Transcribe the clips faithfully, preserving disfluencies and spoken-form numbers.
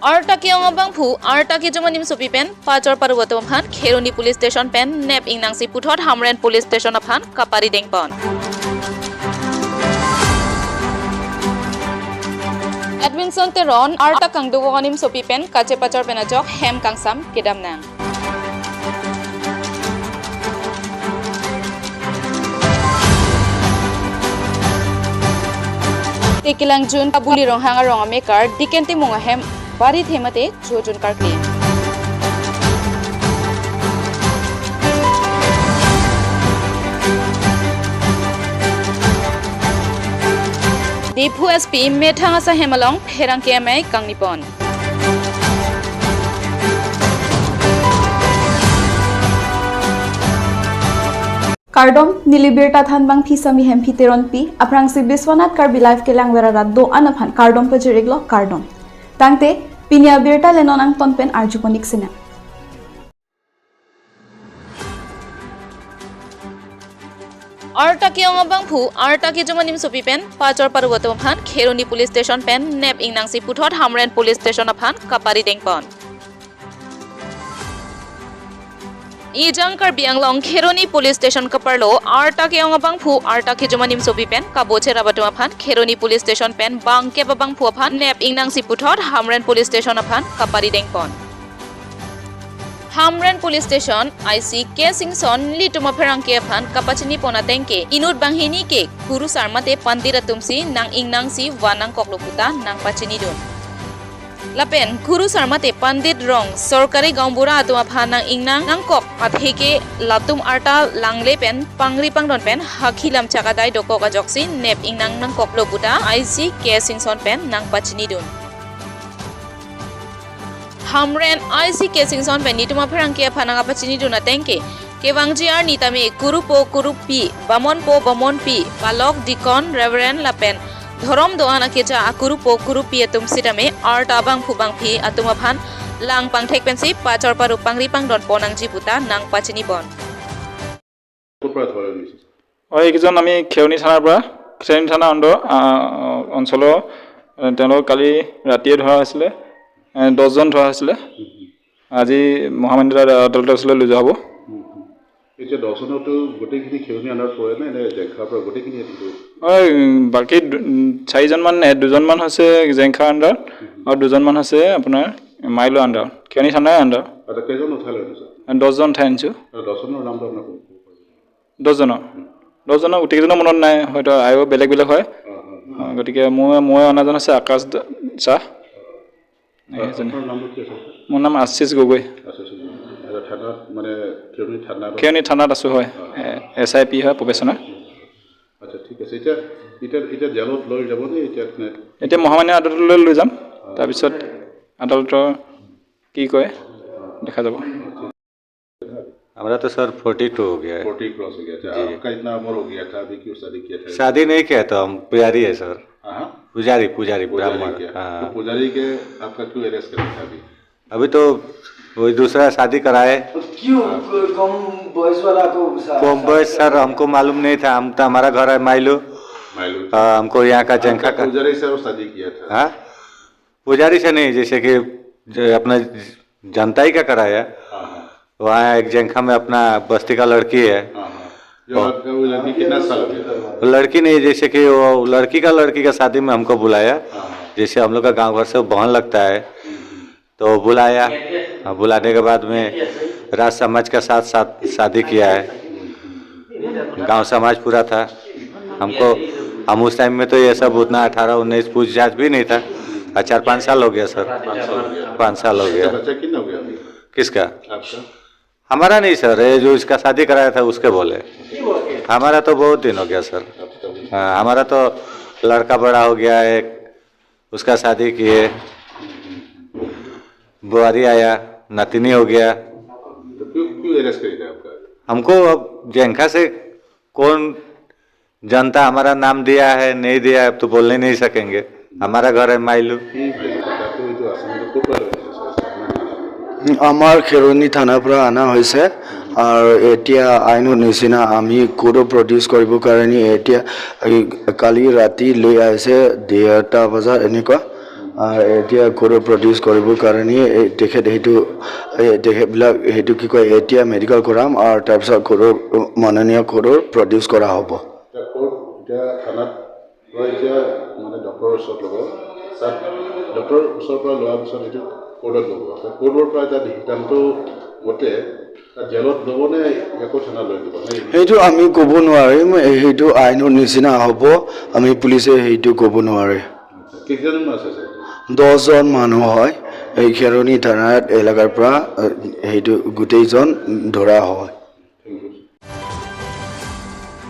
Arta ke-ong abangphu, arta kejom animsopi pen pachor paru atum aphan Kheroni Police Station pen nep ingnangsi puthot Hamren Police Station aphan kaparideng pon. Edwinson Teron, arta kangduk-ong animsopi pen kachepachor pen ajok hem kangsam kedam nang. Tekilang Jun Kabuli Ronghang arong amekar Diken Timung ahem barit hemate chojun karkli. Diphu S P methang asa hem along pherangke amei kangni pon. Kardom, neli birta thanbang phi Sami Hemphi Teronpi, aphrangsi Biswanath Karbi Live kelangver arat do-an aphan kardom pajir-iklo, kardom. Tangte, pini abirta le non angton pen arju pon-ik sinang. Arta ke-ong abangphu, arta kejom animsopi pen pachor paru atum aphan Kheroni Police Station pen nep ingnangsi puthot Hamren Police Station aphan kaparideng pon. Ejang Karbi Anglong Kheroni Police Station kaparlo, arta ke-ong abangphu, arta kejom animsopi pen kaboche rap atum aphan Kheroni Police Station pen bangkep abangphu aphan nep ingnangsi puthot Hamren Police Station aphan kaparideng pon. Hamren Police Station I C K Singson nelitum apherangke aphan kapachini pon ateng ke inut banghini ke kurusar mate pandit atumsi nang ingnangsi van nangkoklo puta nangpachinidun. Lapen kurusar mate pandit rong sorkari gaonbura atum aphan nang ingnang nangkok athe ke latum arta langle pen pangri pangdon pen hakhi lamchak adai dokok ajoksi nep ingnang nangkoklo puta I C K Singson pen nangpachinidun. Hamren I C K Singson pen nelitum apherangke aphan nangkapachinidun ateng ke, kevangji arni tame kurupo kurupi, bamonpo bamonpi, palok, deacon, reverend lapen dhorom do-an akeja akurupo kurupi atum sitame arta abangphu bangphi atum aphan lang pangthek pensi pachor paru pangri pangdon pon nangji puta nangpachini pon. ক'ৰ পৰা ধৰা হৈছে? হয়, এইকেইজন আমি খেৰণি থানাৰ পৰা, খেৰণি থানা অন্ধ, আহ, অঞ্চলৰ, এ, তেওঁলোকক কালি ৰাতিয়ে ধৰা হৈছিলে। এ, দহজন ধৰা হৈছিলে। আজি মহামান্য আদালতৰ ওচৰলৈ লৈ যোৱা হ'ব। এতিয়া দহজনতো গোটেইখিনি খেৰণি আণ্ডাৰত পৰে নে, নে জেংখাৰ পৰা গোটেইখিনি এইটো? হয়, উম, বাকী দু-, উম, চাৰিজনমান, এ, দুজনমান হৈছে জেংখাৰ আণ্ডাৰত আৰু দুজনমান হৈছে আপোনাৰ মাইলো আণ্ডাৰত, খেৰণি থানাৰ আণ্ডাৰত। আচ্ছা, কেইজন উঠালে এইটো, ছাৰ? দহজন উঠাই আনিছোঁ। আৰু দহজনৰ নামটো আপোনাৰ ক'ব, ক'ব পাৰিব নেকি? দহজনৰ? দহজনৰ গোটেইকেইজনৰ মনত নাই, হয়তো আয়ো বেলেগ বেলেগ হয়। অ, অ, অ। অ, গতিকে মই, মই অনাজন হৈছে আকাশ দ-, শ্বাহ। অ, এইজনে। আপোনাৰ নামটো কি আছে, ছাৰ? মোৰ নাম আশিষ গগৈ। আশিষ গগৈ। আচ্ছা, থানাত মানে খেৰণি থানাত? খেৰণি থানাত আছোঁ, হয়। অ। এ, এছ আই পি হয়, প্ৰবেশনাৰ। আচ্ছা, ঠিক আছে। এতিয়া, এতিয়া, এতিয়া জেলত লৈ যাব নে এতিয়া নে? এতিয়া মহামান্য আদালতলৈ লৈ যাম। অ। তাৰপিছত আদালতৰ কি কয় দেখা যাব। हमारा तो सर फोर्टी टू हो गया है। फोर्टी क्रॉस हो गया था। जी। आपका इतना उम्र हो गया था, अभी क्यों शादी किया था? शादी नहीं किया था, हम पुजारी है सर। हाँ, हाँ। पुजारी, पुजारी, पुजारी ब्राह्मण। क्या? हाँ। तो पुजारी के आपका क्यों अरेस्ट करा था अभी? अभी तो वही दूसरा शादी कराए। क्यों क-, कम बॉयज वाला को सा-, कम शादी बॉयज सर, करना है? हमको मालूम नहीं था। हम तो, हमारा घर है माइलू। माइलू। हाँ, हमको यहाँ का आपका जंखा का पुजारी से वो शादी किया था? हाँ? पुजारी से नहीं, जैसे कि जो अपना जनता ही का कराया। हाँ, हाँ। वहाँ एक जंखा में अपना बस्ती का लड़की है। हाँ, हाँ। जो और आपका वो लड़की कितना साल हो गया? वो लड़की नहीं, जैसे कि वो लड़की का लड़की का शादी में हमको बुलाया। हाँ, हाँ। जैसे हम लोग का गांव घर से बहन लगता है, हम्म, हम्म। तो बुलाया। हाँ, बुलाने के बाद में राज समाज का साथ, साथ शादी किया है। गांव समाज पूरा था। हमको, हम उस टाइम में तो ये सब उतना अठारह उन्नीस पूछताछ भी नहीं था। और चार पाँच साल हो गया सर। पाँच साल हो गया। पाँच साल हो गया। अच्छा, बच्चा कितना हो गया अभी? किसका? आपका? हमारा नहीं सर, ये जो इसका शादी कराया था उसके बोले। हमारा तो बहुत दिन हो गया सर। हाँ, हमारा तो लड़का बड़ा हो गया है, उसका शादी किए, बुआरी आया, नातिनी हो गया। तो क्यों, क्यों अरेस्ट करेगा आपका? हमको अब जेंखा से कौन जनता हमारा नाम दिया है, नहीं दिया है, अब तो बोलने नहीं सकेंगे। हमारा घर है माइलू। এই ঘটনাটো এইটো আচলতে ক'ৰ পৰা লৈছে ছাৰ? আমাৰ খেৰণি থানাৰ পৰা অনা হৈছে। আৰু এতিয়া আইনৰ নিচিনা আমি কোৰ্টত প্ৰডিউচ কৰিবৰ কাৰণে এতিয়া এই কালি ৰাতি লৈ আহিছে ডেৰটা বজাত এনেকুৱা। আৰু এতিয়া কোডৰ প্ৰডিউচ কৰিবৰ কাৰণে এই তেখেত সেইটো, এই তেখেতবিলাক সেইটো কি কয়, এতিয়া মেডিকেল কৰাম আৰু তাৰপিছত কোডৰ, মাননীয় কোডৰ প্ৰডিউচ কৰা হ'ব। এতিয়া কোড এতিয়া থানাত লয়, এতিয়া মানে ডক্টৰৰ ওচৰত ল'ব। তাত ডক্টৰৰ ওচৰৰ পৰা লোৱাৰ পিছত এইটো কোৰ্টত ল'ব। কোৰ্টৰ পৰা এতিয়া সিদ্ধান্ত মতে তাত জেলত ল'ব নে ইয়াকো থানাত লৈ দিব নে? সেইটো আমি ক'ব নোৱাৰিম, সেইটো আইনৰ নিচিনা হ'ব। আমি পুলিচে সেইটো ক'ব নোৱাৰে। কেইজন আছে ছাৰ? দহজন মানুহ হয়। এই খেৰণি থানাত এলেকাৰ পৰা, এ, সেইটো গোটেইজন ধৰা হয়।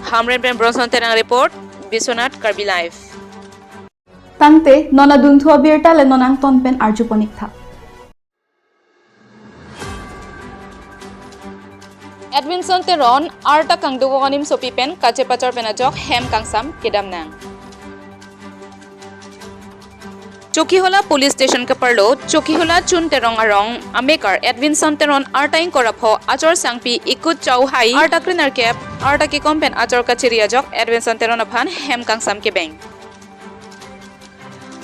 Hamren pen Bronson Terang report, Biswanath Karbi Live. Tangte, non adunthu abirta le non angton pen arju ponik tha. Edwinson Teron, arta kangduk anim sopi pen, kachepachor pen ajok, hem kangsam kedam nang. Chokihola Police Station keparlo, Chokihola Chun Terong arong, amekar Edwinson Teron arta ingkoi ra pho, achor sangpi Ikut Chauhai, arta krenerkep, arta kekom pen achor kachiri ajok Edwinson Teron aphan hem kangsam kebeng.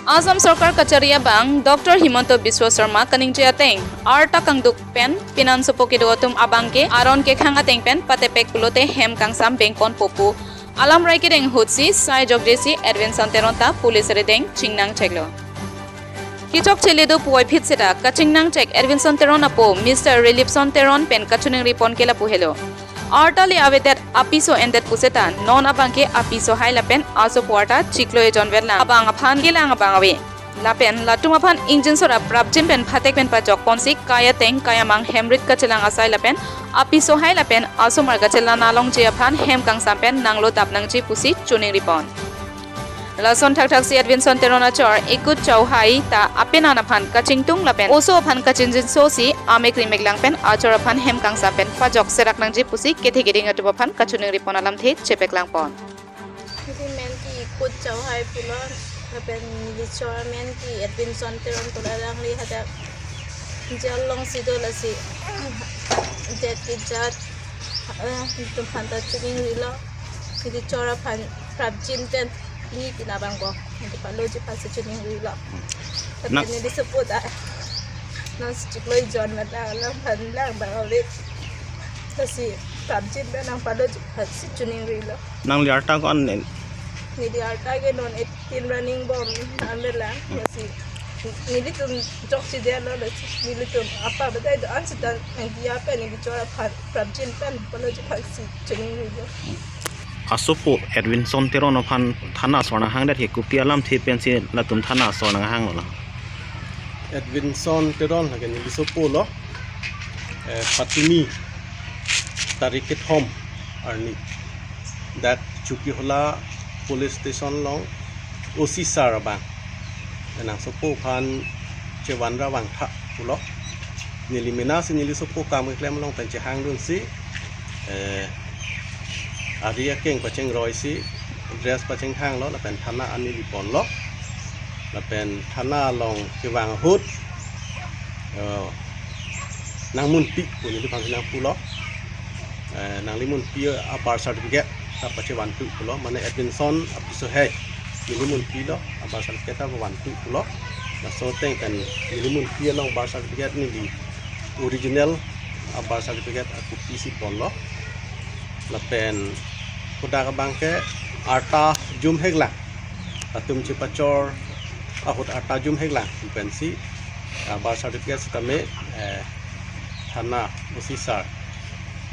Assam Sorkar kachari abang, Doctor Himanta Biswa Sarma kaningje ateng, arta kangduk pen, pinansopo kedo atum abang ke, aron kekhang ateng pen, patepek pulote hem kangsam bengpon popu. Alam rai kedeng ahut si, sai jokje si Edwinson Teron ta police arideng chingnang cheklo. Kechokche le do puvoiphit seta, kachingnang chek Edwinson Teron apo, Mister Relipson Teron pen kachiningri pon ke lapu helo. Arta le avedet apiso endet puseta, non abang ke apiso hai lapen asopo arta chiklo ejon vet lang abang aphan kelang abang ave. Lapen latum aphan ingjinso ra prapjin pen phatek pen pajok ponsi kai ateng kai amang hem rit kachelang asai lapen apiso hai lapen asomar kachelang alongji aphan hem kangsam pen nanglo dap nangji pusi chiningri pon. Lason thakthak si Edwinson Teron achor Ikut Chauhai ta apenan aphan kachingtung lapen oso aphan kachingjinso si amek ri mek lang pen achor aphan hem kangsam pen pajok serak nangji pusi kethe keding atum aphan kachiningri pon alamthe chepek lang pon. Neli men ke Ikut Chauhai pulo, lapen neli chor amen ke Edwinson Teron pulo, alangli hadak jail along si do, lasi det kejat, eh, itum aphan ta chiningrilo. Neli chor aphan prapjin pen, neli tina abang bo, neli paloji aphan si chiningrilo. Lapen nang neli support a, nang si chiklo ejon vet lang, nang aphan lang abang ave. Lasi prapjin pen nang paloji aphan si chiningrilo. Nangli arta ko-an nen? Neli arta ke non eighteen running bom an vet lang. Lasi nelitum jokchedetlo, lasi nelitum apa batai do-an seta nangdiya pen neli chor aphan prapjin pen paloji aphan si chiningrilo. Asopo Edwinson Teron aphan thana asor nanghangdet ke kopi alamthe pensi latum thana asor nanghanglo? Edwinson Teron lake neli sopo lo, eh, patumi tarik kethom arni dak Chokihola Police Station along O C sir abang, eh, nangsopo aphan chevan ra vangtha pulo. Neli mena si neli sopo kam keklem along pen chehangdun si, eh, ari akeng pachengroi si, dress pachengthanglo, lapen thana an neli ponlo. Lapen thana along kevang ahut, eh, nangmunpi pu neliphan nangpulo. Eh, nangli munpi a birth certificate ta pachevanpi pulo, mane Edwinson apiso hai neli munpilo, a birth certificate ta vanpi pulo. Laso ateng pen neli munpi along birth certificate neli original a birth certificate a copy si ponlo. Lapen kodak abang ke arta jum hek lang, latum chepachor ahut arta jum hek lang pensi, a birth certificate sitame, eh, thana O C sir,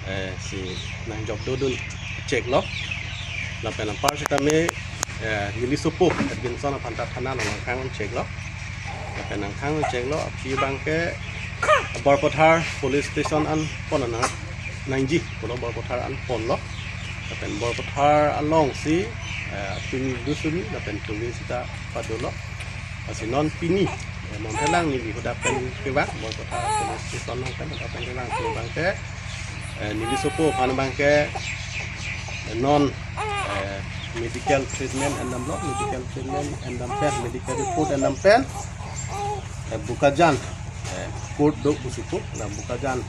eh, si nangjok dodun cheklo. Lapen anpar sitame, eh, neli sopo Edwinson aphan ta thana along nangkhang cheklo. Lapen nangkhang cheklo, aphi abang ke Borpathar Police Station an pon nang, nangji pulo, Borpathar an ponlo. Lapen Borpathar along si, eh, tumi dusuni, lapen tumi sita padolo. Lasi non pini, eh, non thelang neli hadak pen kevang, Borpathar Police Station along pen hadak pen kevang, kevang ke, eh, neli sopo aphan abang ke, eh, non, eh, medical treatment endamlo, medical treatment endam pen, medical report endam pen, eh, Bokajan, eh, court do pusi pu, la Bokajan,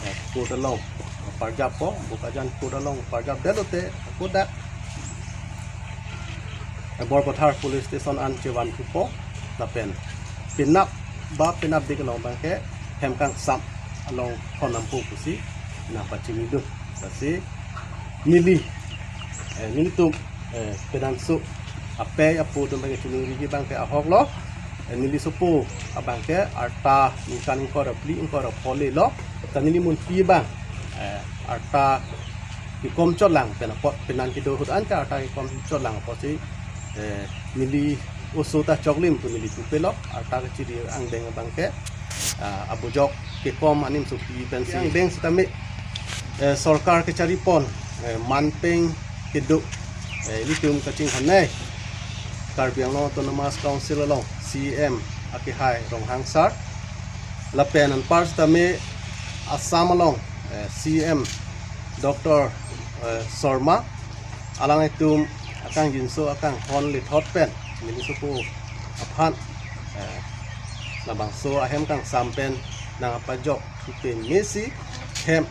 eh, court along parjappo, Bokajan court along parjapdet lote, kodak, eh, Borpathar Police Station an chevanpipo. Lapen penap ba penapdik along abangke hem kangsam along thon nampo pusi nangpachinidun. Lasi neli, eh, nelitum, eh, penangso apei apo atum abangke chiningri abangke ahok lo. Eh, neli sopo abangke arta ningkan ingkoi ra phli ingkoi ra pho lelo. Ta neli munpi abang, eh, arta kekom chotlang pen apot, penan kedo ahut anke arta kekom chotlang apotsi, eh, neli oso ta choklim pu neli pupe lo, arta kachiri angdeng abangke, ah, abujok kekom animsopi pensi angdeng sitame, eh, sorkar kacharipon, eh, manpeng kedo, eh, ilitum kachinghon nei Karbi Anglong Autonomous Council along C E M akehai Ronghang sir, lapen anpar sitame Assam along, eh, C E M Doctor, eh, Sarma, alanglitum akangjinso akanghon lethot pen neli sopo aphan, eh, labangso ahem kangsam pen nangpajok thu pen mesi hem,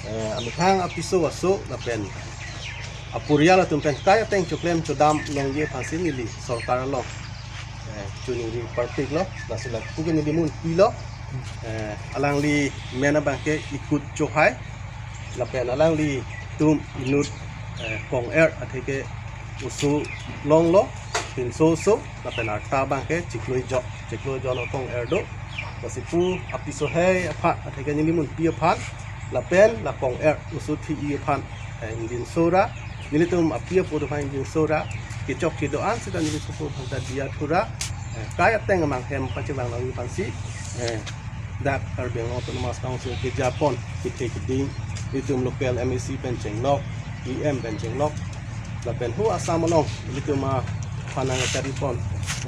eh, amethang apiso aso lapen aporial atum pen kai ateng choklem chodam longji aphansi neli sorkar along, eh, chiningri parpik lo, lasi lapu ke neli munpi lo, eh, alangli men abangke Ikut Chohai, lapen alanglitum inut, eh, kong-er atheke oso longlo, pinso oso, lapen arta abangke chiklo ijok, chiklo jon akong-er do. Lasi pu apiso hei aphan atheke neli munpi aphan, lapen la kong-er oso thi-i aphan, eh, ingjinso ra, nelitum api apo atum aphan ingjinso ra, kechok kedo-an seta neli sopo aphan ta diya thu ra, eh, kai ateng amang hem pachevang nangji aphansi, eh, dak Karbi Anglong Autonomous Council kejapon kethe keding, nelitum local M A C pen chenglok, E M pen chenglok, lapen hu Assam along nelitum aphan nangcharipon,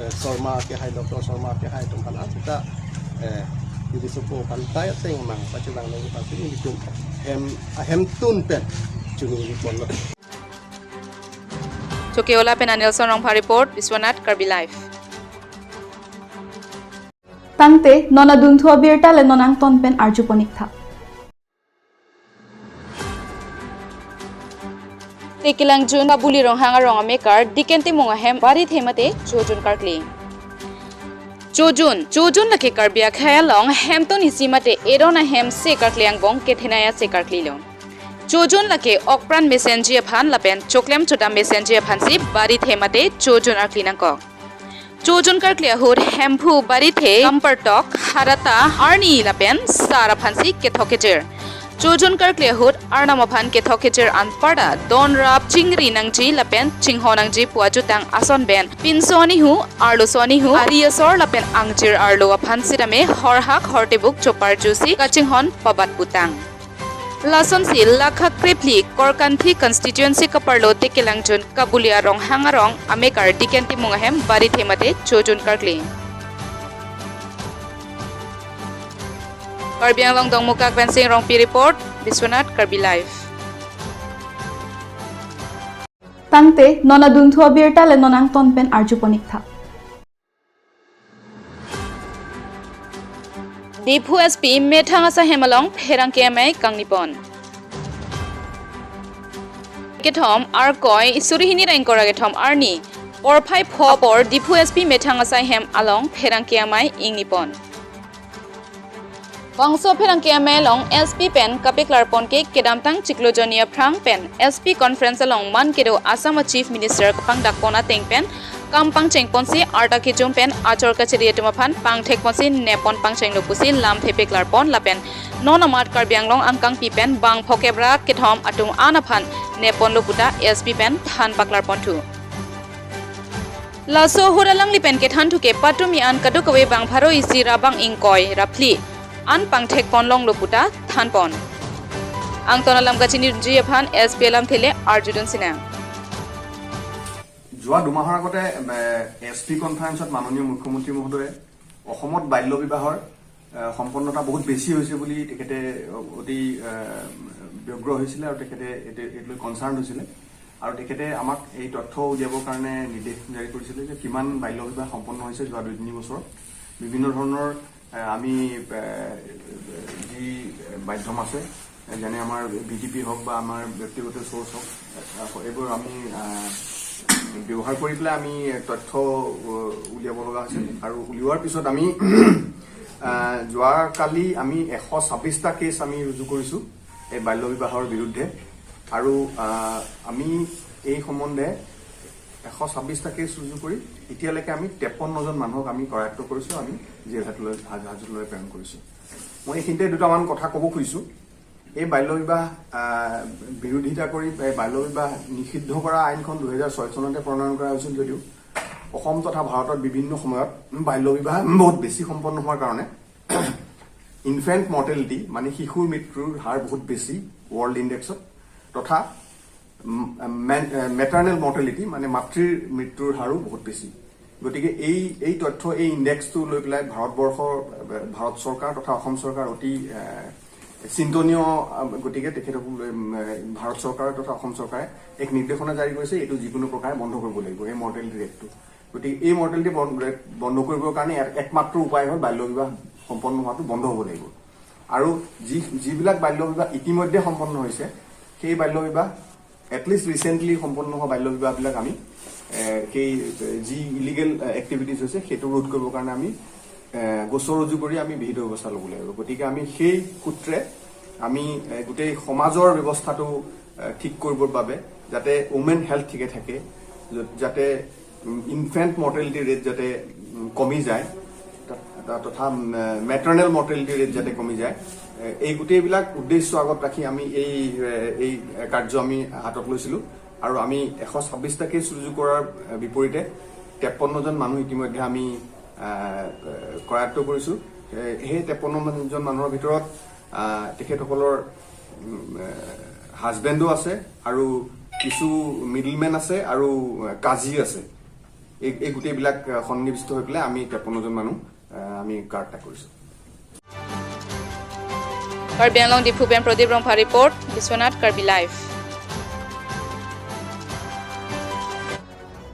eh, Sarma akehai, Doctor Sarma akehai atum aphan an seta, eh, neli sopo aphan kai ateng amang pachevang nangji aphansi nelitum hem, ahemtun pen chiningri ponlo. Chokeola pen Anilson Rongphar report, Biswanath Karbi Live. Tangte, non adunthu abirta le non angton pen arjupon ik tha. Tekelangjun Kabuli Ronghang arong amekar Diken Timung ahem barithe mate chojun karkli. Chojun, chojun lake Karbi akhei along hemtun isi mate eron ahemse karkli angbong kethenei ase karklilo. Chojun lake okpran mesenji aphan lapen choklem chodam mesenji aphansi barithe mate chojun arkli nangkok. Chojun karkli ahut Hemphu, Barithe, Kampartok, Harata, Arni lapen Sar aphansi kethok kejir. Chojun karkli ahut Arnam aphan kethok kejir anparta don rap chingri nangji lapen chinghon nangji pu ajutang ason pen pinso anihu, arloso anihu, ari asor lapen angjir arlo aphan sitame horhak hortebuk choparjusi kachinghon pabat putang. Lasonsi lakha krephli Korkanthi constituency kaparlo Tekelangjun Kabuli Ronghang arong amekar Diken Timung ahem barithe mate chojun karkli. Karbi Anglong Dongmukak pen Sing Rongpi report, Biswanath Karbi Live. Tangte, non adunthu abirta le non angton pen arjupon ik tha. Diphu S P methang asai hem along pherangke amei kangnipon. Kethom Arkoi suri hini ra ingkoi ra kethom arni porphai pho apor Diphu S P methang asai hem along pherangke amei ingnipon. Bangso pherangke amei along S P pen kapeklarpon ke kedamtang chiklo jonni aphrang pen S P conference along man kedo Assam a Chief Minister kapangdakpon ateng pen kam pangchengponsi arta kejum pen achor kachiri atum aphan pangthekponsi neppon pangchenglo pusi lamthe peklarpon lapen non amat Karbi Anglong angkangpi pen bang phokep ra kethom atum an aphan nepponlo puta S P pen than paklarponthu. Laso ahut alangli pen kethan thu ke patumi an kadokave bang pharo isi ra bang ingkoi ra phli an pangthekpon longlo puta thanpon. Angton alam kachinidunji aphan S P alamthe le arjudun sinang. যোৱা দুমাহৰ আগতে S P কনফাৰেন্সত মাননীয় মুখ্যমন্ত্ৰী মহোদয়ে অসমত বাল্য বিবাহৰ, এ, সম্পন্নতা বহুত বেছি হৈছে বুলি তেখেতে অতি, এ, ব্যগ্ৰ হৈছিলে আৰু তেখেতে এইটো, এইটো লৈ কনচাৰ্ণ হৈছিলে। আৰু তেখেতে আমাক এই তথ্য উলিয়াবৰ কাৰণে নিৰ্দেশ জাৰি কৰিছিলে যে কিমান বাল্য বিবাহ সম্পন্ন হৈছে যোৱা দুই তিনি বছৰত। বিভিন্ন ধৰণৰ, এ, আমি, এ, যি মাধ্যম আছে, যেনে আমাৰ ভি ডি পি হওক বা আমাৰ ব্যক্তিগত চ'ৰ্চ হওক, আহ, এইবোৰ আমি, আহ, ব্যৱহাৰ কৰি পেলাই আমি তথ্য, আহ, উলিয়াব লগা হৈছে। আৰু উলিওৱাৰ পিছত আমি, আহ, যোৱাকালি আমি এশ ছাব্বিছটা কেছ আমি ৰুজু কৰিছোঁ এই বাল্য বিবাহৰ বিৰুদ্ধে। আৰু, আহ, আমি এই সম্বন্ধে এশ ছাব্বিছটা কেছ ৰুজু কৰি এতিয়ালৈকে আমি তেপন্নজন মানুহক আমি কৰায়ত্ত কৰিছোঁ, আমি জেলহাজতলৈ, হাজ-, হাজতলৈ প্ৰেৰণ কৰিছোঁ। মই এইখিনিতে দুটামান কথা ক'ব খুজিছোঁ। এই বাল্য বিবাহ, আহ, বিৰোধিতা কৰি এই বাল্য বিবাহ নিষিদ্ধ কৰা আইনখন দুহেজাৰ ছয় চনতে প্ৰণয়ন কৰা হৈছিল যদিও অসম তথা ভাৰতত বিভিন্ন সময়ত বাল্য বিবাহ বহুত বেছি সম্পন্ন হোৱাৰ কাৰণে ইনফেণ্ট মৰ্টেলিটি, মানে শিশুৰ মৃত্যুৰ হাৰ বহুত বেছি ৱৰ্ল্ড ইণ্ডেক্সত, তথা মেটাৰ্নেল মৰ্টেলিটি, মানে মাতৃৰ মৃত্যুৰ হাৰো বহুত বেছি। গতিকে এই, এই তথ্য, এই ইণ্ডেক্সটো লৈ পেলাই ভাৰতবৰ্ষৰ, ভাৰত চৰকাৰ তথা অসম চৰকাৰ অতি, এ, চিন্তনীয়। আ, গতিকে তেখেতসকল, উম, এ, ভাৰত চৰকাৰ তথা অসম চৰকাৰে এক নিৰ্দেশনা জাৰি কৰিছে, এইটো যিকোনো প্ৰকাৰে বন্ধ কৰিব লাগিব, এই মৰ্টেলিটি ৰেটটো। গতিকে এই মৰ্টেলিটি বন্ধ, ৰেট বন্ধ কৰিবৰ কাৰণে এক-, একমাত্ৰ উপায় হ'ল বাল্য বিবাহ সম্পন্ন হোৱাটো বন্ধ হ'ব লাগিব। আৰু যি, যিবিলাক বাল্য বিবাহ ইতিমধ্যে সম্পন্ন হৈছে, সেই বাল্য বিবাহ, এটলিষ্ট ৰিচেণ্টলি সম্পন্ন হোৱা বাল্য বিবাহবিলাক আমি, এ, সেই, এ, যি ইলিগেল, এ, এক্টিভিটিজ হৈছে, সেইটো ৰোধ কৰিবৰ কাৰণে আমি, এ, গোচৰ ৰুজু কৰি আমি বিহিত ব্যৱস্থা ল'ব লাগিব। গতিকে আমি সেই সূত্ৰে আমি, এ, গোটেই সমাজৰ ব্যৱস্থাটো, এ, ঠিক কৰিবৰ বাবে, যাতে উমেন হেল্থ ঠিকে থাকে, য-, যাতে, উম, ইনফেণ্ট মৰ্টেলিটি ৰেট যাতে, উম, কমি যায়, ত-, ত-, তথা, উম, মেটাৰ্নেল মৰ্টেলিটি ৰেট যাতে কমি যায়, এ, এই গোটেইবিলাক উদ্দেশ্য আগত ৰাখি আমি এই, এ, এই কাৰ্য আমি হাতত লৈছিলোঁ। আৰু আমি এশ ছাব্বিছটা কেছ ৰুজু কৰাৰ, এ, বিপৰীতে তেপন্নজন মানুহ ইতিমধ্যে আমি, এ, এ, কৰায়ত্ত কৰিছোঁ। এ, সেই তেপন্নজন মানুহৰ ভিতৰত, আ, তেখেতসকলৰ, উম, এ, হাজবেণ্ডো আছে আৰু কিছু মিডলমেন আছে আৰু, এ, কাজী আছে। এই, এই গোটেইবিলাক, এ, সন্নিৱিষ্ট হৈ পেলাই আমি তেপন্নজন মানুহ, এ, আমি কাৰ্ড এটা কৰিছোঁ। Karbi Anglong Diphu pen Pradip Rongpha report, Biswanath Karbi Live.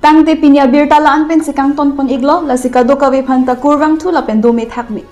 Tangte pini abirta la-an pensi kangton pon iklo, lasi kadokave aphanta kurvangthu lapen dome thakme.